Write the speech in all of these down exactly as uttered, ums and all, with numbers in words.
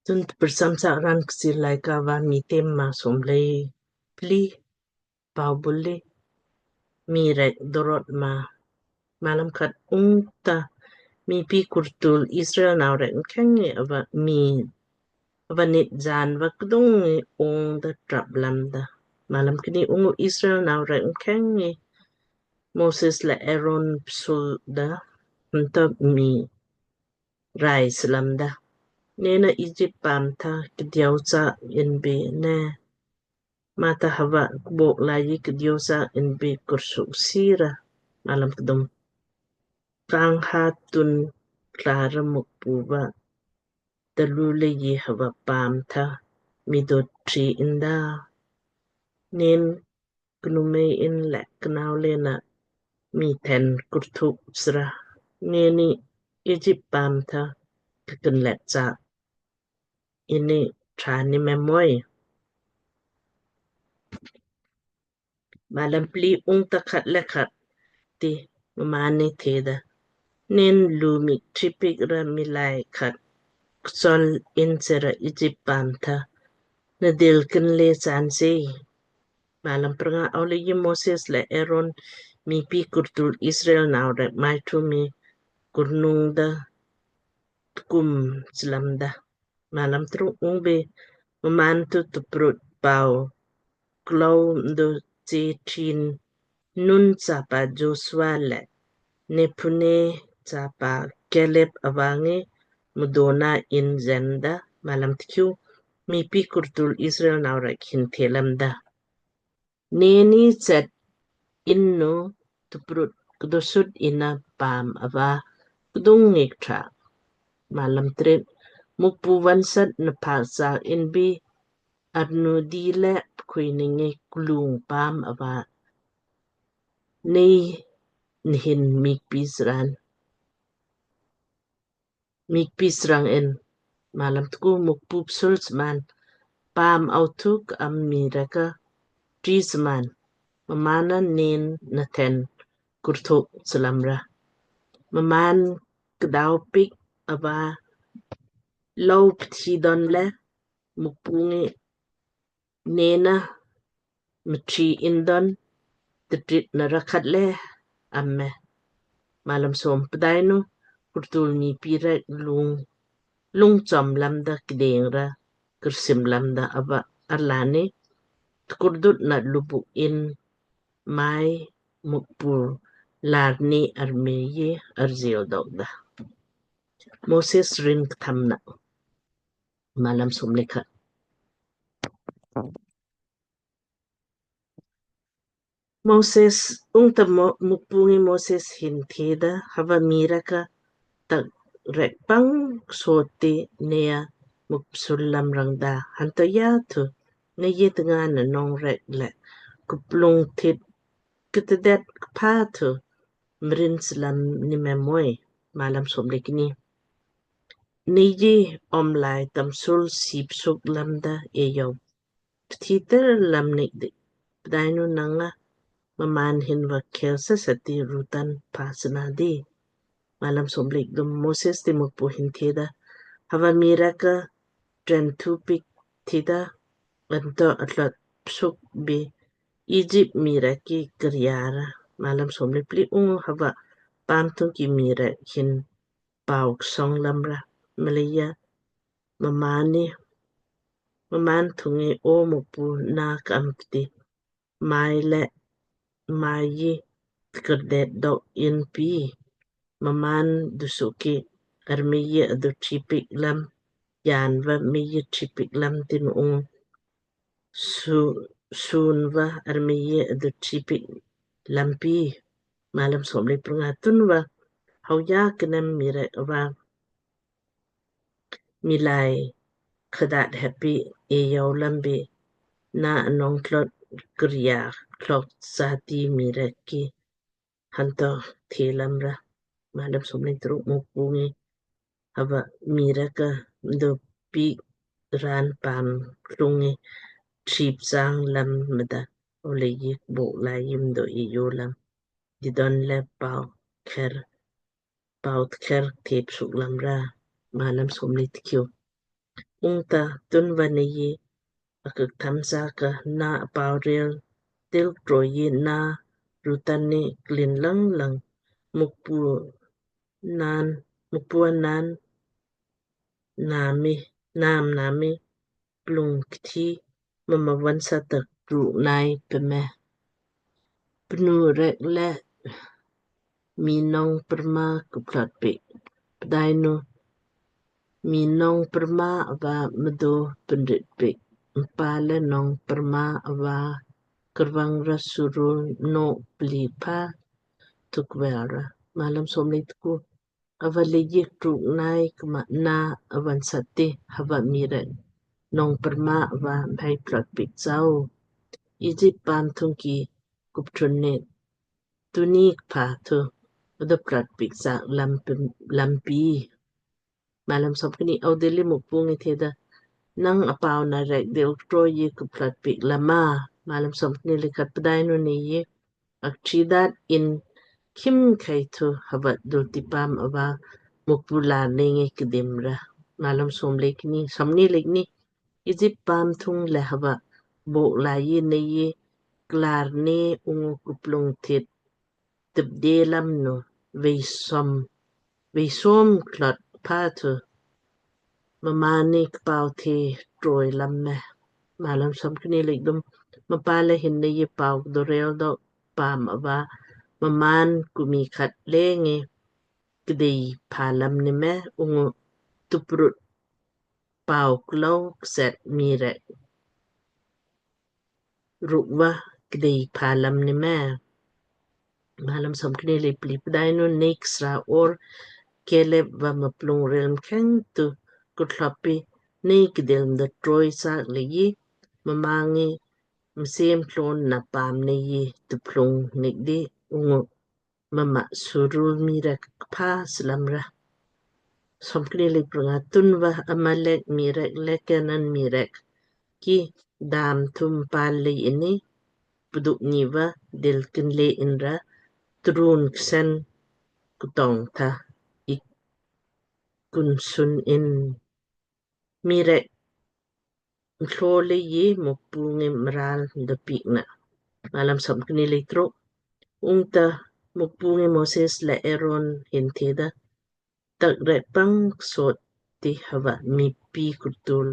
Tun tprsam sa ran Kchiir Laaika va Miitem maa somlei pli. Pau buli mii rek dorot ma. Malam khat. Ungta miipi kurtul Israel nau rek mkheng ngi ava mii ava nit jaan va kdung ngi ungda trap lamda. Malam kni. Ungu Israel nau rek mkheng ngi Moses le Aaron psul da mta mii rai slamda, nena Egypt paam tha kdiau cha inbi ne mata hava kbok lai kdiau cha inbi kursuk sira. Malam kdum. Kang ha tun klara Mukpu va talu leiji hava paam tha mido tri inda, nen knumei in le knau lena mii ten kurthuk sra, neni Egypt paam tha kkin let cha ini trani memoi. Malam pli. Ungta khat le khat ti mmaanni theda, nen lu mik tripik ra miilai khat ksol in sera Egypt paam tha nadil kin le chaan sei. Malam prnga. Aulei Moses le Aaron miipi kurtul Israel nau rek mai thu mi kurnung da tkum slamda. Malam truk. Ungbe mmaan thu tuprut pau klou mdo che trin Nun chapa Joshua le Nepune chapa Caleb avangi mudona in jenda. Malam tkiu. Miipi kurtul Israel nau rek hin the lamda, neni chet innu tuprut kdosut ina paam ava kdung ngik tra. Malam trit. Mukpu vansat na paksa inbi arnu di le pkhui ningi klung paam ava nei nhin mikpi sran mikpi srang in. Malam tku. Mukpu psul sman paam authuk am mii rek ka tri sman, mmaan na nen na ten kurthuk slamra. Mmaan kdau pik ava lou pthi don le Mukpu ngi nena mtri indon titrit na rakhat le amme. Malam som. Pdainu kurtul miipi rek lung lung chom lamda kdeng ra kursim lamda ava arlani tkurdut na lubuk in mai Mukpu larni armei ye arjil dokda. Moses rin kthamna. Malam som le khat. Moses, ungta Mukpu ngi Moses hin theda, hava mii rek ka tak rek pang soti neia mukpsul lam rangda, hanto ya thu nei ye tnga na nong rek le kuplung thit ktedet kpha thu mrin slam ni me moi. Malam som le kni. Nei ye omlai tamsul sip suk lamda e yau pthiter lam nik di. Pdainu nanga mmaan hin va khel sa sati rutan pasna di. Malam som le kdum. Moses ti Mukpu hin theda, hava mii rek ka tren thu pik thida anto atlot psuk bi Egypt mii rek ki kriara. Malam som le pli. Ungu hava paam thung ki mii rek hin pau ksong lamra. Mleija mmaan ni mmaan thung ngi o Mukpu na kam pti mai le mai yi tkerdet dok in pi. Mmaan dusuki armei yi adu tripik lam, yan va mei yi tripik lam tin ung su sun va armei yi adu tripik lam pi. Malam som le prnga. Tun va hauya knem mii rek va miilai khadat heppi e yau lam bi na anong tlot kria klok sati mii rek ki hanto the lamra. Malam som le truk. Mukpu ngi hava mii rek ka mdo pik ran paam klung ngi trip sang lam mada ole yik bok lai yim do e yo lam didon le pau kher pau kher thep suk lamra. Malam som le tkiu. Ungta tunva Nei akak tham sa ka na apau rel til troi na rutan ni klin lang lang Mukpu nan Mukpu nan nami nam nami plung kthi mama vansa tak ruk nai peme. Pnu rek le mii nong perma kuplot pik. Pdainu mii nong perma ava mdo penrit pik. Mpa le nong perma ava kervang ra suru no pli pa tukvel ra. Malam somlei tku. Ava leiji truk nai kma na avan sati hava mii rek nong perma ava mhai plot pik sau. Ijip paam thungki kuptrun ne tuni kpa thu uda plot pik sak lampi. Malam somkni. Audilli Mukpu ngi theda, nang apau na rek dil troi ji kuplot pik lama. Malam somkni le khat. Pdainu Nei akchidat in khim khai thu hava dulti paam ava Mukpu lar Nei ngi kdim ra. Malam somlei kni. Somni lei kni. Ijip paam thung le hava bok lai Nei klar ne ungu kuplung thit tip de lam nu vei som vei som klot pa thu mmaan ni kpau the troi lam me. Malam somkni lei kdum. Mpa le hin Nei pau kdo rel dok paam ava mmaan kumi khat le ngi kdei pa lam ni me ungu tuprut pau klou kset mii rek rukva kdei pa lam ni me. Malam somkni lei pli. Pdainu Nei ksra or Kelep va maplung rel mkheng thu kutlopi Nei kdil mdo troi sak leiji mma ngi msem tlon na paam Nei tuplung nik di ungu mma surul mii rek kpa slam ra. Somkni lei prnga. Tunva Amalek mii rek le Kenan mii rek ki dam thum pal lei ini pduk ni va dil kinle inra trun ksen kutong tha ik kunsun in mii rek mthlo leiji Mukpu ngi mral mdo pik na. Malam somkni lei truk. Ungta Mukpu ngi Moses le Aaron hin theda, tak rek pang ksot ti hava mii pi kurtul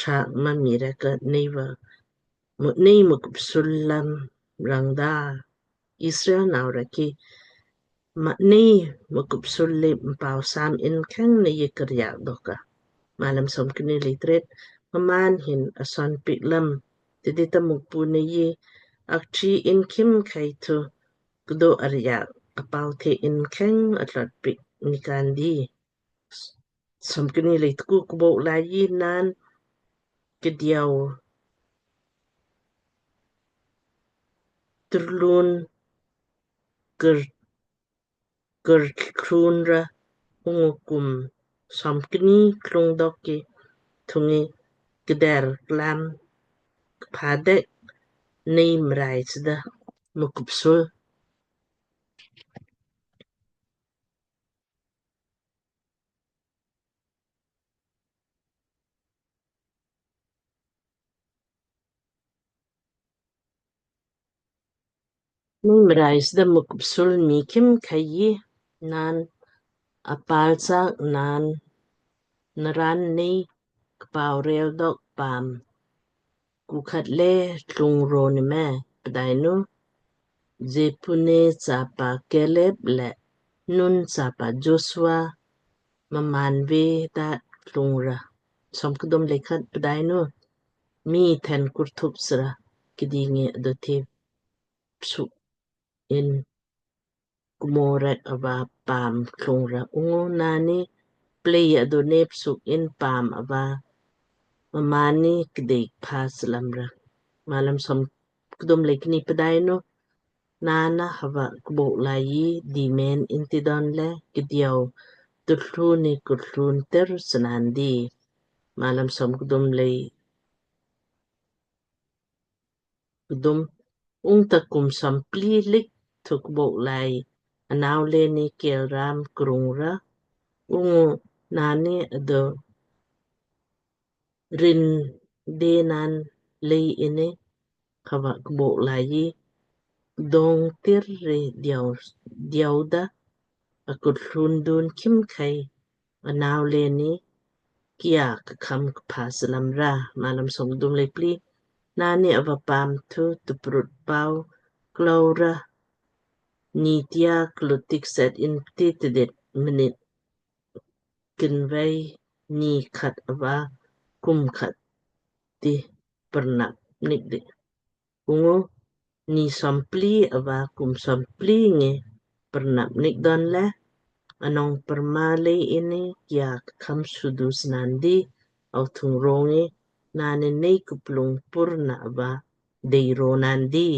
trak ma mii rek ka Nei va Nei mukupsul lam rang da. Israel nau rek ki ma Nei mukupsul le mpau sam in kheng Nei kariak doka. Malam somkni lei tret. Mmaan hin ason pik lam tidita Mukpu Nei akchi in khim khai thu kdo ariak apau the in kheng atlot pik nikan di. Somkni lei tku. Kbok lai naan kdiau turlun ker ker krun ra ungu kum somkni klung dok ki thungi kder klam kpadek Nei mrai sida mukupsul. Nei mrai sida mukupsul mii khim khai naan apal sak naan naran Nei kpau rel dok paam ku khat le tlung ro ni me. Pdainu Jepune chapa Kelep le Nun chapa Joshua mmaan ve da tlung ra. Somkdum lei khat. Pdainu mii then kurthup sra kidi ngi adothe psuk in kmo rek ava paam tlung ra ungu naanni plei adone psuk in paam ava mmaanni kdei kpha slam ra. Malam somkdum lei kni. Pdainu naanna hava kbok lai dimen inti don le kdiau tutlu ni kutlun ter snandi. Malam somkdum lei kdum. Ungta kum sompli lik thu kbok lai anau le ni kel ram krung ra ungu naanni ado rin de naan lei inni hava kbok lai dong tir ri diau, diau da akut hlun dun khimkhei anau le ni kia kakham kpha slam ra. Malam somdum lei pli. Naanni ava paam thu tuprut pau klou ra ni tia klutik set in ti tidit minit kinvei ni khat ava kum khat ti pernap nik di. Ungu ni sompli ava kum sompli ngi pernap nik don le anong perma lei inni kia kakham sudu snandi au thung rongi naanni nei kuplung purna ava dei ro nandi.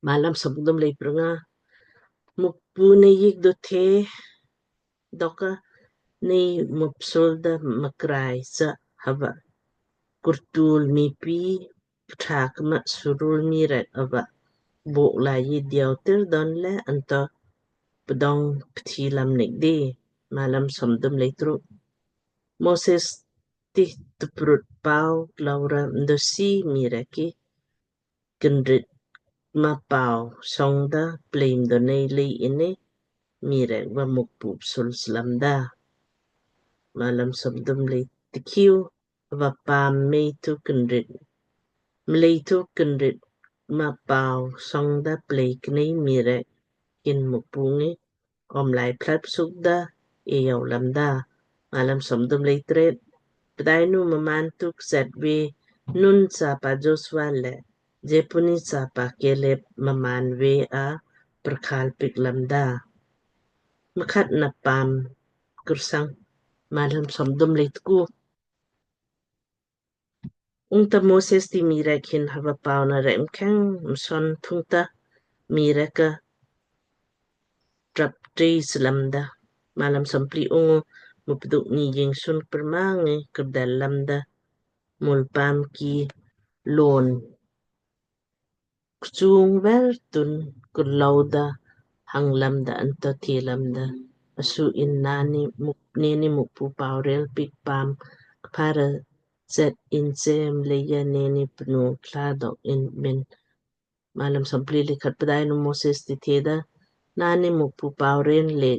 Malam somdum lei prnga. Mukpu nei yik do the doka nei mupsul da makrai sa hava kurtul mipi kthak ma surul mi rek ava bok lai diau tir don le anto pdong pthi lam nik di. Malam somdum lei truk. Moses ti tuprut pau klou ra mdosi mi rek ki kinrit ma pau song da pleim do nei lei inni mi rek va Mukpu psul slam da. Malam somdum lei tikhiu. Ava paam mei thu kinrit, mlei thu kinrit ma pau song da plei knei mi rek in Mukpu ngi om lai plat suk da e yau lam da. Malam somdum lei tret. Pdainu mmaan thu kset ve Nun chapa Joshua le Jepuni chapa Kaleb mmaan ve a perkhal pik lam da. Mkhat na paam kursang. Malam somdum lei tku. Ungta Moses ti mi rek hin hava pau na rek mkheng mson thungta mi rek ka trap trei slam da. Malam sompli. Ungu mupduk ni jing sun perma ngi kerdal lam da mul paam ki lon kchung ver tun klou da hang lam da anto the lam da. Asu in naanni Muk, neini Mukpu pau rel pik paam kpha ra set in se mleija neini pnu kla dok in min. Malam sompli lei khat. Pdainu Moses ti the da naanni Mukpu pau ren le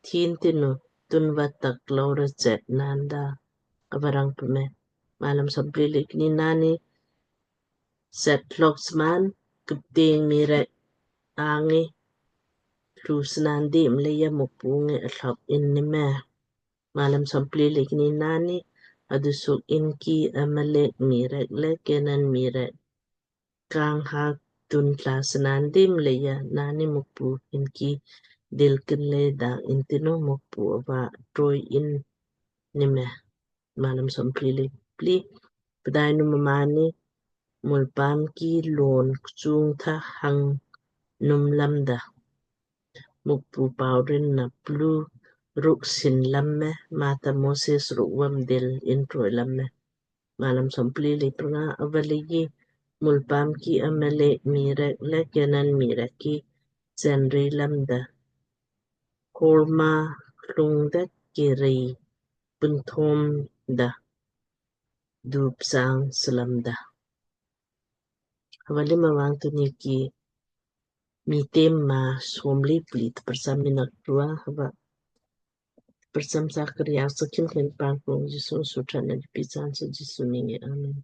thin tinu tunva tak klou ra set naan da ava rang pme. Malam sompli lei kni. Naanni set lok sman kupteng mi rek angi tlu snandi mleija Mukpu ngi athlop in ni me. Malam sompli lei kni. Naanni adusuk in ki Amalek mi rek le Kenan mi rek kang ha tun tla snandi mleija naanni Mukpu in ki dil kin le da in tinu Mukpu ava troi in ni me. Malam sompli lei pli. Pdainu mmaanni mul paam ki lon kchung tha hang num lam da. Mukpu pau rin na plu ruk sin lam me mata Moses ruk vam dil in troi lam me. Malam sompli lei prnga. Ava leiji mul paam ki Amalek mi rek le Kenan mi rek ki chen ri lam da. Horma klung da ki rei punthom da dup sang slam da. Hava lei mma vang tuni ki Miitem maa somli pli tprcham minak tua hava tprcham sa kri au sakim ken pan kong Jisu sutran na pisan sa Jisu mingi. Amen.